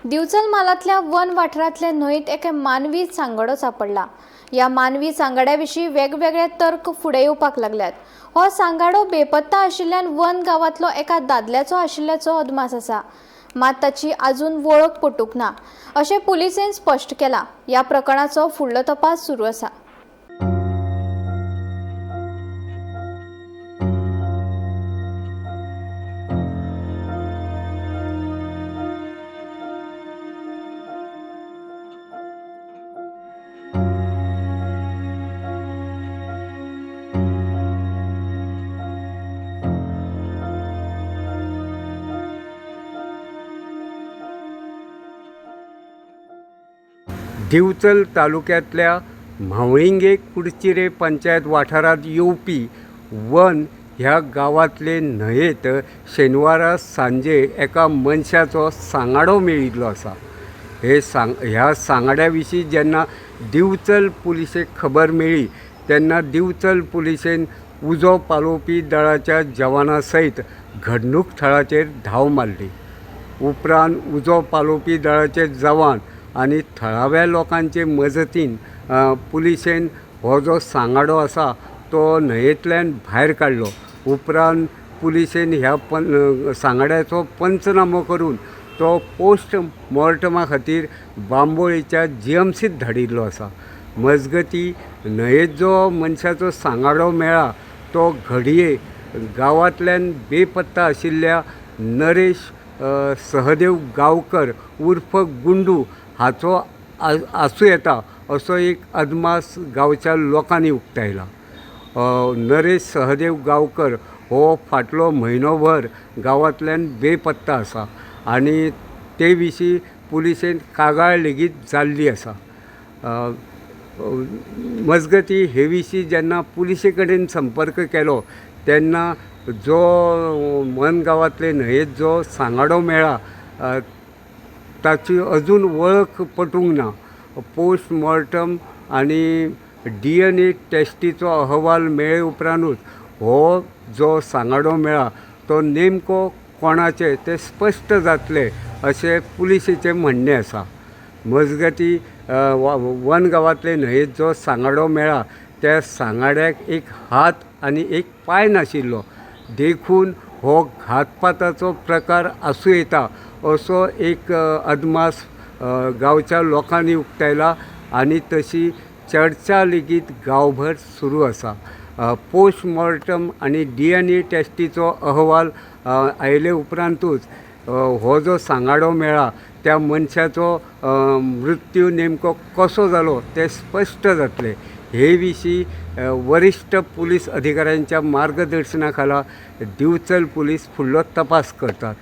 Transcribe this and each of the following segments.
दिवचल म्हालांतल्या वन वाठारांतले न्हंयत एका मानवी सांगाडो सापडला. ह्या मानवी सांगाड्या विशीं वेगवेगळे तर्क फुडें येवपाक लागल्यात. हो सांगाडो बेपत्ता आशिल्ल्यान वन गांवांतलो एका दादल्याचो आशिल्ल्याचो अदमास आसा, मात ताची अजून वळख पटूंक ना अशें पुलिसेन स्पश्ट केलां. ह्या प्रकरणाचो फुडलो तपास सुरू आसा. दिवचल तालुक्यांतल्या म्हावळिंगे कुडचिरे पंचायत वाठारांत येवपी वन ह्या गांवांतले न्हंयेंत शेनवारा सांजे एका मनशाचो सांगाडो मेळिल्लो आसा. ह्या सांगाड्या विशीं जेन्ना दिवचल पुलिशेक खबर मेळ्ळी तेन्ना दिवचल पुलिशेन उजो पालोवपी दळाच्या जवाना सयत घडणूक थळाचेर धांव मारली. उपरांत उजो पालोवपी दळाचे जवान आनी थळाव्या लोकांचे मजतीन पुलिशेन हो जो सांगाडो आसा तो न्हंयेंतल्यान भायर काडलो. उपरांत पुलिशेन ह्या सांगाड्याचो पंचनामो करून तो पोस्ट मॉर्टमा खातीर बांबोळेच्या जीएमसीत धाडिल्लो आसा. मजगती न्हंयेंत जो मनशाचो सांगाडो मेळ्ळा तो घडये गांवांतल्यान बेपत्ता आशिल्ल्या नरेश सहदेव गांवकर उर्फ गुंडू हाचो आसूं येता असो एक अदमास गांवच्या लोकांनी उक्तायला. नरेश सहदेव गांवकर हो फाटलो म्हयनोभर गांवांतल्यान बेपत्ता आसा आनी ते विशीं पुलिशेन कागाळ लेगीत जाल्ली आसा. मजगती हे विशीं जेन्ना पुलिशे कडेन संपर्क केलो तेन्ना जो वन गांवांतले न्हंयेंत जो सांगाडो मेळ्ळा ताची अजून वळख पटूंक ना. पोस्टमॉर्टम आनी DNA टेस्टीचो अहवाल मेळ्ळे उपरांतूच हो जो सांगाडो मेळ्ळा तो नेमको कोणाचे तें स्पश्ट जातलें अशें पुलिशेचें म्हणणें आसा. मजगती वन गांवांतले न्हंयेंत जो सांगाडो मेळ्ळा त्या सांगाड्याक एक हात आनी एक पांय नाशिल्लो, देखून हो घातपाताचो प्रकार आसूं येता असो एक अदमास गांवच्या लोकांनी उक्तायला आनी तशी चर्चा लेगीत गांवभर सुरू आसा. पोस्टमॉर्टम आनी DNA टेस्टीचो अहवाल आयले उपरांतूच हो जो सांगाडो मेळ्ळा त्या मनशाचो मृत्यू नेमको कसो जालो तें स्पश्ट जातलें. हे विशीं वरिश्ठ पुलीस अधिकाऱ्यांच्या मार्गदर्शना खाला दिवचल पुलीस फुडलो तपास करतात.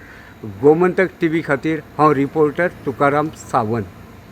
गोमंतक टीव्ही खातीर हांव रिपोर्टर तुकाराम सावंत.